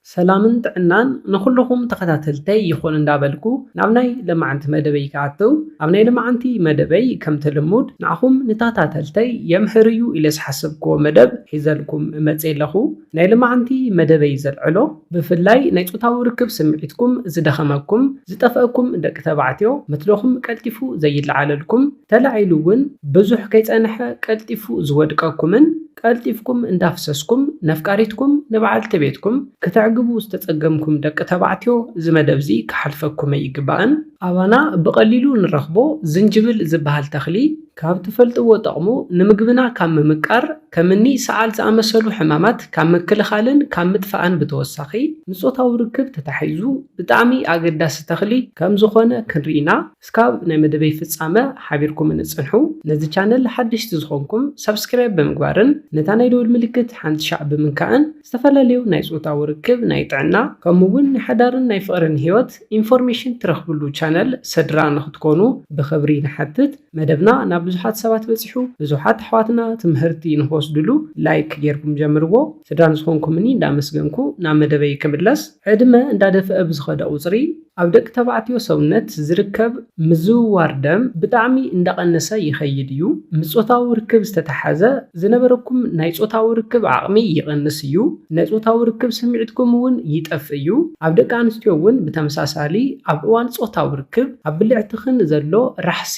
ሰላምን ጥዕናን ንኹልኹም ተኸታተልተይ ይኹን እንዳበልኩ ናብ ናይ ለማዓንቲ መደበይ ክኣትው። ኣብ ናይ ለማዓንቲ መደበይ ከምቲ ልሙድ ንዓኹም ንታታተልተይ የምህር እዩ ኢለ ዝሓሰብክዎ መደብ ሒዘልኩም መፅየ ኣለኹ። ናይ ለማዓንቲ መደበይ ዘልዕሎ ብፍላይ ናይ ፆታዊ ርክብ ስምዒትኩም ዝደኸመኩም፣ ዝጠፈእኩም ደቂ ተባዕትዮ፣ መትሎኹም ቀልጢፉ ዘይለዓለልኩም፣ ተላዒሉ እውን ብዙሕ ከይፀንሐ ቀልጢፉ ዝወድቀኩምን ቀልጢፍኩም እንዳፍሰስኩም ነፍቃሪትኩም ንበዓልቲ ቤትኩም ክተዕግቡ ዝተጸገምኩም ደቂ ተባዕትዮ እዚ መደብ እዚ ክሓልፈኩም ኣይግባእን። ኣባና ብቐሊሉ ንረኽቦ ዝንጅብል ዝበሃል ተኽሊ ካብ ትፈልጥዎ ጠቕሙ ንምግብና ካብ ምምቃር ከምኒ ሰዓል ዝኣመሰሉ ሕማማት ካብ ምክልኻልን ካብ ምጥፋእን ብተወሳኺ ንጾታዊ ርክብ ተታሒዙ ብጣዕሚ ኣገዳሲ ተኽሊ ከም ዝኾነ ክንርኢ ኢና። እስካብ ናይ መደበይ ፍጻመ ሓቢርኩምኒ ጽንሑ። ነዚ ቻነል ሓደሽቲ ዝኾንኩም ሳብስክራይብ ብምግባርን ነታ ናይ ደወል ምልክት ሓንቲ ሻዕ ብምንካእን ዝተፈላለዩ ናይ ጾታዊ ርክብ፣ ናይ ጥዕና ከምኡ እውን ናይ ሓዳርን ናይ ፍቕርን ህይወት ኢንፎርሜሽን ትረኽብሉ ቻነል ስድራ ንኽትኮኑ ብኽብሪ ንሓትት። መደብና ናብ ብዙሓት ሰባት በጺሑ ብዙሓት ኣሕዋትና ትምህርቲ ንክወስድሉ ላይክ ጌርኩም ጀምርዎ። ስድራ ንዝኾንኩምኒ እንዳመስገንኩ ናብ መደበይ ክምለስ። ዕድመ እንዳደፍአ ብዝኸደ ቁጽሪ ኣብ ደቂ ተባዕትዮ ሰውነት ዝርከብ ምዝውዋር ደም ብጣዕሚ እንዳቐነሰ ይኸይድ እዩ። ምስ ጾታዊ ርክብ ዝተተሓዘ ዝነበረኩም ናይ ጾታዊ ርክብ ዓቕሚ ይቐንስ እዩ። ናይ ጾታዊ ርክብ ስምዒትኩም እውን ይጠፍእ እዩ። ኣብ ደቂ ኣንስትዮ እውን ብተመሳሳሊ ኣብ እዋን ጾታዊ ርክብ ኣብ ብልዕትኽን ዘሎ ራሕሲ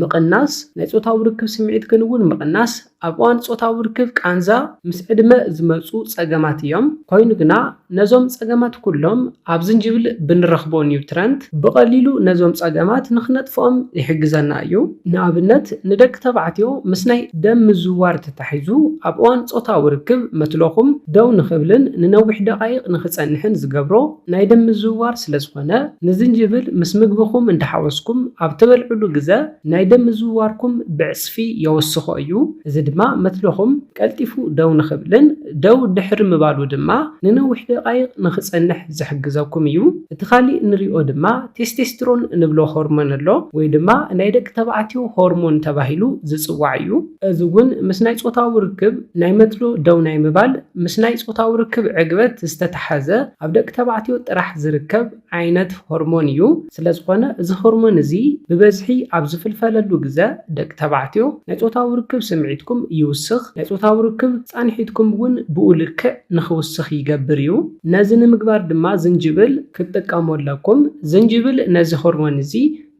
ምቕናስ፣ ናይ ጾታዊ ርክብ ስምዒትክን እውን ምቕናስ፣ ኣብ እዋን ጾታዊ ርክብ ቃንዛ ምስ ዕድመ ዝመጹ ጸገማት እዮም። ኮይኑ ግና ነዞም ጸገማት ኩሎም ኣብ ዝንጅብል ብንረኽቦ ኒውትረንት ብቐሊሉ ነዞም ጸገማት ንኽነጥፍኦም ይሕግዘና እዩ። ንኣብነት ንደቂ ተባዕትዮ ምስ ናይ ደም ምዝውዋር ተታሒዙ ኣብ እዋን ጾታዊ ርክብ መትሎኹም ደው ንኽብልን ንነዊሕ ደቓይቕ ንኽጸንሕን ዝገብሮ ናይ ደም ምዝውዋር ስለ ዝኾነ ንዝንጅብል ምስ ምግብኹም እንዳሓወስኩም ኣብ ትበልዕሉ ግዘ ናይ ደም ምዝውዋርኩም ብዕጽፊ የወስኾ እዩ። እዚ ድማ መትሎኹም ቀልጢፉ ደው ንኽብልን ደው ድሕሪ ምባሉ ድማ ንነዊሕ ደቓይቕ ንኽጸንሕ ዝሕግዘኩም እዩ። እቲ ካሊእ ንሪኦ ድማ ቴስቴስትሮን እንብሎ ሆርሞን ኣሎ ወይ ድማ ናይ ደቂ ተባዕትዮ ሆርሞን ተባሂሉ ዝጽዋዕ እዩ። እዚ እውን ምስ ናይ ጾታዊ ርክብ ናይ መትሎ ደው ናይ ምባል ምስ ናይ ጾታዊ ርክብ ዕግበት ዝተተሓዘ ኣብ ደቂ ተባዕትዮ ጥራሕ ዝርከብ ዓይነት ሆርሞን እዩ። ስለ ዝኾነ እዚ ሆርሞን እዚ ብበዝሒ ኣብ ዝፍልፈለሉ ግዘ ደቂ ተባዕትዮ ናይ ጾታዊ ርክብ ስምዒትኩም ይውስኽ፣ ናይ ጾታዊ ርክብ ጻንሒትኩም እውን ብኡ ልክዕ ንኽውስኽ ይገብር እዩ። ነዚ ንምግባር ድማ ዝንጅብል ክትጥቀሙ ኣለኩም። ዝንጅብል ነዚ ሆርሞን እዚ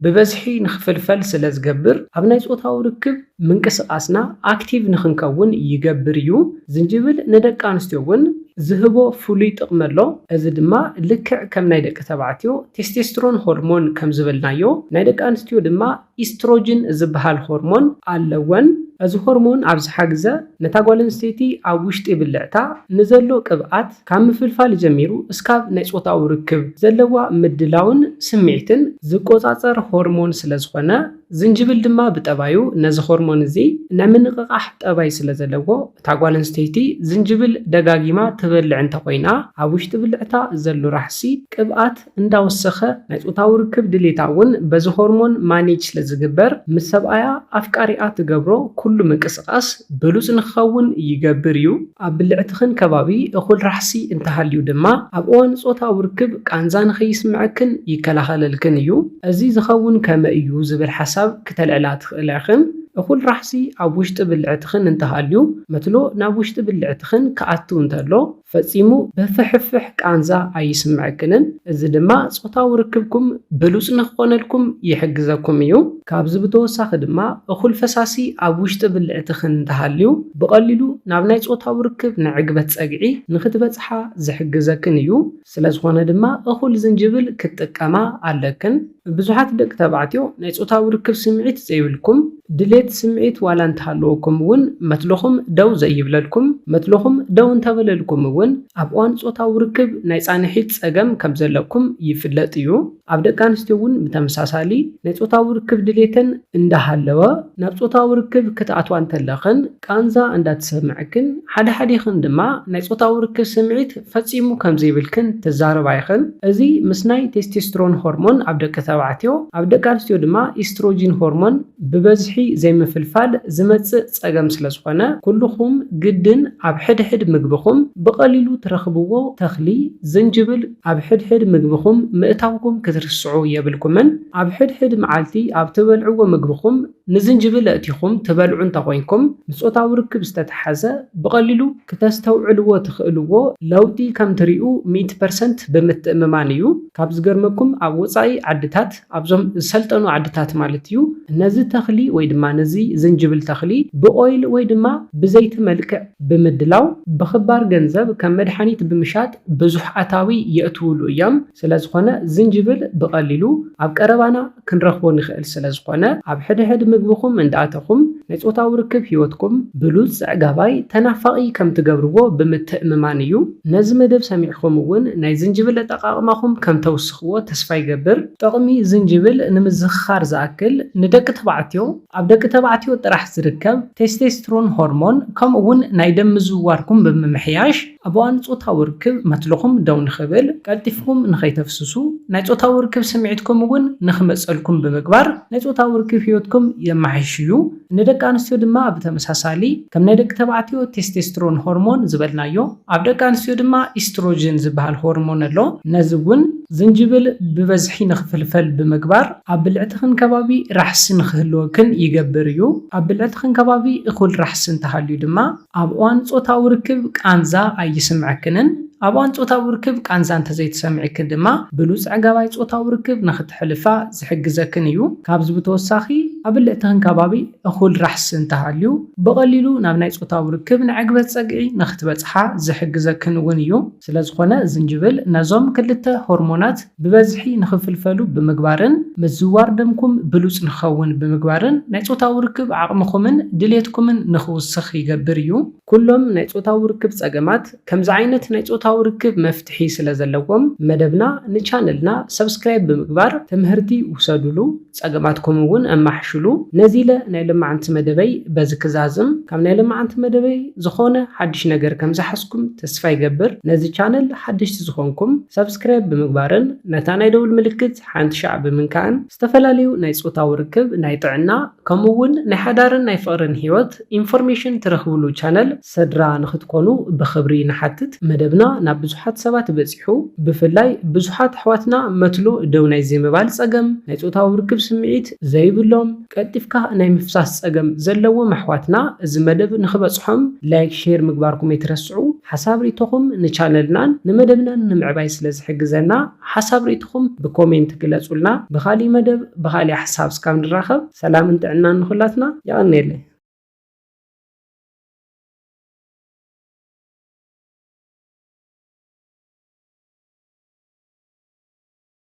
ብበዝሒ ንኽፍልፈል ስለ ዝገብር ኣብ ናይ ጾታዊ ርክብ ምንቅስቓስና ኣክቲቭ ንኽንከውን ይገብር እዩ። ዝንጅብል ንደቂ ኣንስትዮ እውን ዝህቦ ፍሉይ ጥቕሚ ኣሎ። እዚ ድማ ልክዕ ከም ናይ ደቂ ተባዕትዮ ቴስቴስትሮን ሆርሞን ከም ዝበልናዮ ናይ ደቂ ኣንስትዮ ድማ ኢስትሮጅን ዝበሃል ሆርሞን ኣለወን። እዚ ሆርሞን ኣብ ዝሓግዘ ነታ ጓል ኣንስተይቲ ኣብ ውሽጢ ብልዕታ ንዘሎ ቅብኣት ካብ ምፍልፋል ጀሚሩ እስካብ ናይ ጾታዊ ርክብ ዘለዋ ምድላውን ስምዒትን ዝቆጻጸር ሆርሞን ስለ ዝኾነ ዝንጅብል ድማ ብጠባዩ ነዚ ሆርሞን እዚ ናይ ምንቕቓሕ ጠባይ ስለ ዘለዎ እታ ጓል ኣንስተይቲ ዝንጅብል ደጋጊማ ትበልዕ እንተኾይና ኣብ ውሽጢ ብልዕታ ዘሎ ራሕሲ ቅብኣት እንዳወሰኸ ናይ ጾታዊ ርክብ ድሌታ እውን በዚ ሆርሞን ማኔጅ ስለ ዝግበር ምስ ሰብኣያ ኣፍቃሪኣ ትገብሮ ኩሉ ምንቅስቓስ ብሉጽ ንክኸውን ይገብር እዩ። ኣብ ብልዕትኽን ከባቢ እኹል ራሕሲ እንተሃልዩ ድማ ኣብ እዋን ጾታዊ ርክብ ቃንዛ ንኸይስምዐክን ይከላኸለልክን እዩ። እዚ ዝኸውን ከመይ እዩ ዝብል ሓሳብ ክተልዕላ ትኽእላ ኢኽን። እኹል ራሕሲ ኣብ ውሽጢ ብልዕትኽን እንተሃልዩ መትሎ ናብ ውሽጢ ብልዕትኽን ክኣቱ እንተሎ ፈጺሙ በፍሕፍሕ ቃንዛ ኣይስምዐክንን። እዚ ድማ ጾታዊ ርክብኩም ብሉጽ ንክኾነልኩም ይሕግዘኩም እዩ። ካብዚ ብተወሳኺ ድማ እኹል ፈሳሲ ኣብ ውሽጢ ብልዕትኽን እንተሃልዩ ብቐሊሉ ናብ ናይ ጾታዊ ርክብ ንዕግበት ጸግዒ ንኽትበጽሓ ዝሕግዘክን እዩ። ስለ ዝኾነ ድማ እኹል ዝንጅብል ክትጥቀማ ኣለክን። ብዙሓት ደቂ ተባዕትዮ ናይ ጾታዊ ርክብ ስምዒት ዘይብልኩም፣ ድሌት ስምዒት ዋላ እንተሃለወኩም እውን መትልኹም ደው ዘይብለልኩም፣ መትልኹም ደው እንተበለልኩም እውን ኣብ እዋን ጾታዊ ርክብ ናይ ጻንሒት ጸገም ከም ዘለኩም ይፍለጥ እዩ። ኣብ ደቂ ኣንስትዮ እውን ብተመሳሳሊ ናይ ጾታዊ ርክብ ድሌተን እንዳሃለወ ናብ ጾታዊ ርክብ ክትኣትዋ እንተለኽን ቃንዛ እንዳተሰምዐክን ሓደ ሓዲኽን ድማ ናይ ጾታዊ ርክብ ስምዒት ፈጺሙ ከም ዘይብልክን ትዛረባ ኢኽን። እዚ ምስ ናይ ቴስቴስትሮን ሆርሞን ኣብ ደቂ ተባዕትዮ፣ ኣብ ደቂ ኣንስትዮ ድማ ኢስትሮጂን ሆርሞን ብበዝሒ ዘይምፍልፋል ዝመጽእ ጸገም ስለ ዝኾነ ኩልኹም ግድን ኣብ ሕድሕድ ምግብኹም ብቐ ቀሊሉ ትረኽብዎ ተኽሊ ዝንጅብል ኣብ ሕድሕድ ምግብኹም ምእታውኩም ክትርስዑ የብልኩምን። ኣብ ሕድሕድ መዓልቲ ኣብ ትበልዕዎ ምግብኹም ንዝንጅብል ኣእቲኹም ትበልዑ እንተኾይንኩም፣ ንጾታዊ ርክብ ዝተተሓዘ ብቐሊሉ ክተስተውዕልዎ ትኽእልዎ ለውጢ ከም ትሪኡ ሚእቲ ፐርሰንት ብምትእምማን እዩ። ካብ ዝገርመኩም፣ ኣብ ወጻኢ ዓድታት፣ ኣብዞም ዝሰልጠኑ ዓድታት ማለት እዩ፣ ነዚ ተኽሊ ወይ ድማ ነዚ ዝንጅብል ተኽሊ ብኦይል ወይ ድማ ብዘይቲ መልክዕ ብምድላው ብኽባር ገንዘብ ከም መድሓኒት ብምሻጥ ብዙሕ ኣታዊ የእትውሉ እዮም። ስለ ዝኾነ ዝንጅብል ብቐሊሉ ኣብ ቀረባና ክንረኽቦ ንኽእል ስለ ዝኾነ ኣብ ሕድሕድ ምግብኹም እንዳኣተኹም ናይ ጾታዊ ርክብ ህይወትኩም ብሉጽ፣ ጽዕጋባይ፣ ተናፋቒ ከም ትገብርዎ ብምትእምማን እዩ። ነዚ መደብ ሰሚዕኹም እውን ናይ ዝንጅብል ኣጠቓቕማኹም ከም ተውስኽዎ ተስፋ ይገብር። ጥቕሚ ዝንጅብል ንምዝኽኻር ዝኣክል፣ ንደቂ ተባዕትዮ ኣብ ደቂ ተባዕትዮ ጥራሕ ዝርከብ ቴስቴስትሮን ሆርሞን ከምኡ እውን ናይ ደም ምዝውዋርኩም ብምምሕያሽ ኣብ እዋን ጾታዊ ርክብ መትልኹም ደው ንኽብል፣ ቀልጢፍኩም ንኸይተፍስሱ፣ ናይ ጾታዊ ርክብ ስምዒትኩም እውን ንኽመጸልኩም ብምግባር ናይ ጾታዊ ርክብ ህይወትኩም የመሓይሽ እዩ። ንደቂ ኣንስትዮ ድማ ብተመሳሳሊ ከም ናይ ደቂ ተባዕትዮ ቴስቴስትሮን ሆርሞን ዝበልናዮ ኣብ ደቂ ኣንስትዮ ድማ ኢስትሮጅን ዝበሃል ሆርሞን ኣሎ። ነዚ እውን ዝንጅብል ብበዝሒ ንኽፍልፈል ብምግባር ኣብ ብልዕትኽን ከባቢ ራሕሲ ንኽህልወክን ይገብር እዩ። ኣብ ብልዕትኽን ከባቢ እኹል ራሕሲ እንተሃልዩ ድማ ኣብ እዋን ጾታዊ ርክብ ቃንዛ ኣይስምዐክንን። ኣብ እዋን ጾታዊ ርክብ ቃንዛ እንተዘይተሰሚዕክን ድማ ብሉጽ ዕጋባይ ጾታዊ ርክብ ንኽትሕልፋ ዝሕግዘክን እዩ። ካብዚ ብተወሳኺ ኣብ ብልዕትኽን ከባቢ እኹል ራሕሲ እንተሃልዩ ብቐሊሉ ናብ ናይ ጾታዊ ርክብ ንዕግበት ጸግዒ ንኽትበጽሓ ዝሕግዘክን እውን እዩ። ስለ ዝኾነ ዝንጅብል ነዞም ክልተ ሆርሞናት ብበዝሒ ንኽፍልፈሉ ብምግባርን ምዝዋር ደምኩም ብሉጽ ንኽኸውን ብምግባርን ናይ ጾታዊ ርክብ ዓቕምኹምን ድሌትኩምን ንኽውስኽ ይገብር እዩ። ኩሎም ናይ ጾታዊ ርክብ ጸገማት ከምዚ ዓይነት ናይ ጾታዊ ርክብ መፍትሒ ስለ ዘለዎም መደብና ንቻነልና ሰብስክራይብ ብምግባር ትምህርቲ ውሰዱሉ፣ ጸገማትኩም እውን ኣማሕሽሉ። ነዚ ኢለ ናይ ሎማዓንቲ መደበይ በዚ ክዛዝም። ካብ ናይ ሎማዓንቲ መደበይ ዝኾነ ሓድሽ ነገር ከም ዝሓዝኩም ተስፋ ይገብር። ነዚ ቻነል ሓደሽቲ ዝኾንኩም ሰብስክራይብ ብምግባርን ነታ ናይ ደውል ምልክት ሓንቲ ሻዕ ብምንካእን ዝተፈላለዩ ናይ ጾታዊ ርክብ፣ ናይ ጥዕና፣ ከምኡ እውን ናይ ሓዳርን ናይ ፍቕርን ህይወት ኢንፎርሜሽን ትረኽብሉ ቻነል ሰድራ ንኽትኮኑ ብኽብሪ ንሓትት። መደብና ናብ ብዙሓት ሰባት በጺሑ። ብፍላይ ብዙሓት ኣሕዋትና መትሎ ደው ናይ ዘይምባል ጸገም፣ ናይ ጾታዊ ርክብ ስምዒት ዘይብሎም፣ ቀልጢፍካ ናይ ምፍሳስ ጸገም ዘለዎም ኣሕዋትና እዚ መደብ ንኽበጽሖም ላይክ፣ ሼር ምግባርኩም ኣይትረስዑ። ሓሳብ ርእይቶኹም ንቻነልናን ንመደብናን ንምዕባይ ስለ ዝሕግዘና ሓሳብ ርእይቶኹም ብኮሜንት ግለጹልና። ብኻሊእ መደብ ብኻሊእ ሓሳብ እስካብ ንራኸብ ሰላምን ጥዕናን ንኹላትና። የቐንየለይ።